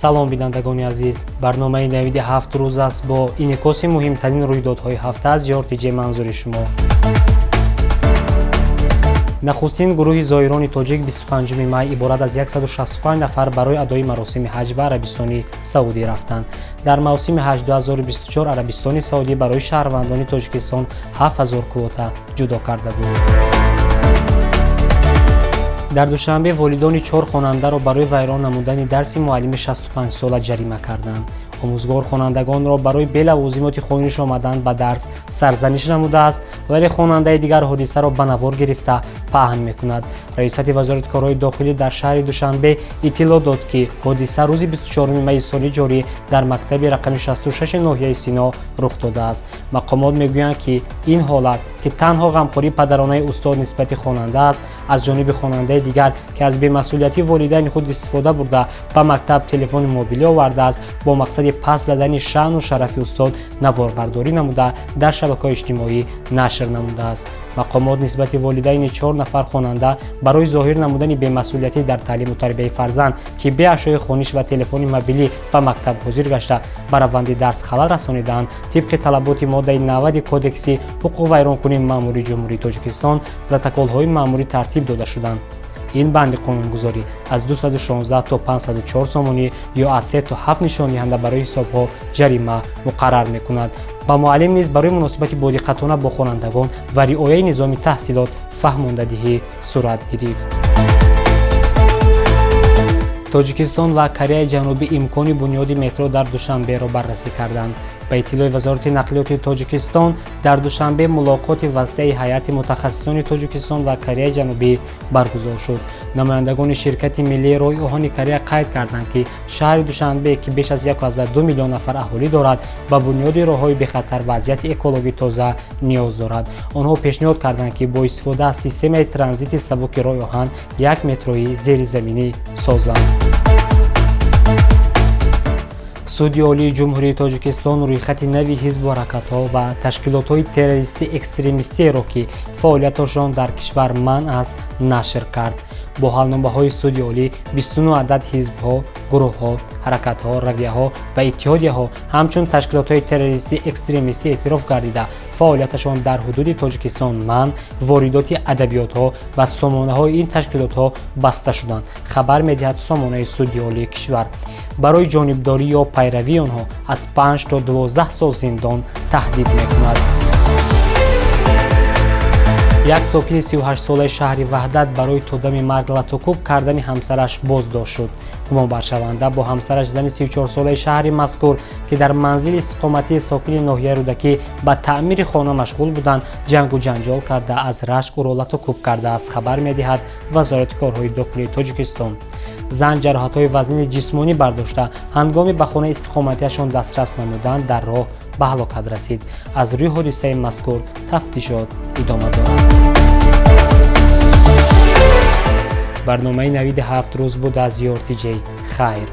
Салом, бинандагони азиз! Барномаи «Навиди ҳафт рӯз» аст бо инъикоси муҳимтарин рӯйдодҳои ҳафта аз ЮРТЖ манзури шумо. Нахустин гурӯҳи зоирони тоҷик 25 май иборат аз 165 нафар барои адои маросими ҳаҷ ба Арабистони Саудӣ рафтанд. Дар мавсими ҳаҷ 2024 Арабистони Саудӣ барои шаҳрвандони Тоҷикистон 7000 квота ҷудо карда буд. Дар Душанбе волидони чор хонандаро барои вайрон намудани дарси муаллими 65сола ҷарима карданд. Омӯзгор хонандагонро барои белавозимоти хониш омадан ба дарс сарзаниш намудааст, вале хонандаи дигар ҳодисаро ба навор гирифта паҳн мекунад. Раёсати Вазорати корҳои дохилӣ дар шаҳри Душанбе иттилоъ дод, ки ҳодиса рӯзи 24 майи соли ҷорӣ дар мактаби рақами 66 ноҳияи Сино рух додааст. Мақомот мегӯянд, ки ин ҳолат, ки танҳо ғамхории падаронаи устод нисбати хонанда аст, аз ҷониби хонандаи дигар, ки аз бемасъулияти волидайни худ истифода бурда, ба мактаб телефони мобилӣ овардааст, бо мақсади паст задани шаъну шарафи устод наворбардорӣ намуда, дар шабакаҳои иҷтимоӣ нашр намудааст. Мақомот нисбати волидайни чор нафар хонанда барои зоҳир намудани бемасъулиятӣ дар таълиму тарбияи фарзанд, ки бе ашёи хониш ва телефони мобилӣ ба мактаб ҳозир гашта, ба раванди дарс халал расонидаанд, тибқи талаботи моддаи 90 Кодекси ҳуқуқвайронкунии маъмурии Ҷумҳурии Тоҷикистон протоколҳои маъмурӣ тартиб дода шуданд. Ин банди қонунгузорӣ аз 216 то 504 сомонӣ ё аз 3 то 7 нишондиҳанда барои ҳисобҳо ҷарима муқаррар мекунад. Ба муаллим низ барои муносибати бодиққатона бо хонандагон ва риояи низоми таҳсилот фаҳмондадиҳӣ сурат гирифт. Тоҷикистон ва Кореяи Ҷанубӣ имкони бунёди метро дар Душанберо баррасӣ карданд. Ба иттилои Вазорати нақлиёти Тоҷикистон, дар Душанбе мулоқоти васеи ҳайати мутахассисони Тоҷикистон ва Кореяи Ҷанубӣ баргузор шуд. Намояндагони ширкати миллии роҳи оҳани Корея қайд карданд, ки шаҳри Душанбе, ки беш аз 1,2 миллион нафар аҳолӣ дорад, ба бунёди роҳҳои бехатар ва вазъияти экологӣ тоза ниёз дорад. Онҳо пешниҳод карданд, ки бо истифода аз системаи транзити сабуки роҳи оҳан як метрои зеризаминӣ созанд. Суди Олии Ҷумҳурии Тоҷикистон рӯйхати нави ҳизбу ҳаракатҳо ва ташкилотҳои террористӣ экстремистиеро, ки фаъолияташон дар кишвар манъ аст, нашр кард. Бо ҳалномаҳои Суди Олӣ 29 адад ҳизбҳо, гурӯҳҳо, ҳаракатҳо, равияҳо ва иттиҳодияҳо ҳамчун ташкилотҳои террористӣ экстремистӣ эътироф гардида, фаъолияташон дар ҳудуди Тоҷикистон манъ, воридоти адабиётҳо ва сомонаҳои ин ташкилотҳо баста шуданд, хабар медиҳад сомонаи Суди Олии кишвар. Барои ҷонибдорӣ ё пайравии онҳо аз 5 то 12 сол зиндон таҳдид мекунад. Як сокини 38-солаи шаҳри Ваҳдат барои то дами марг латукӯб кардани ҳамсараш боздошт шуд. Гумонбаршаванда бо ҳамсараш, зани 34-солаи шаҳри мазкур, ки дар манзили истиқоматии сокини ноҳияи Рӯдакӣ ба таъмири хона машғул буданд, ҷангу ҷанҷол карда, аз рашк ӯро латукӯб кардааст, хабар медиҳад Вазорати корҳои дохилии Тоҷикистон. Зан ҷароҳатҳои вазнини ҷисмонӣ бардошта, ҳангоми ба хонаи истиқоматиашон дастрас намудан дар роҳ ба ҳалокат расид. Аз рӯи ҳодисаи мазкур тафтишот идома дорад. Барномаи «Навиди ҳафт рӯз» буд аз ЮРТЖ. Хайр.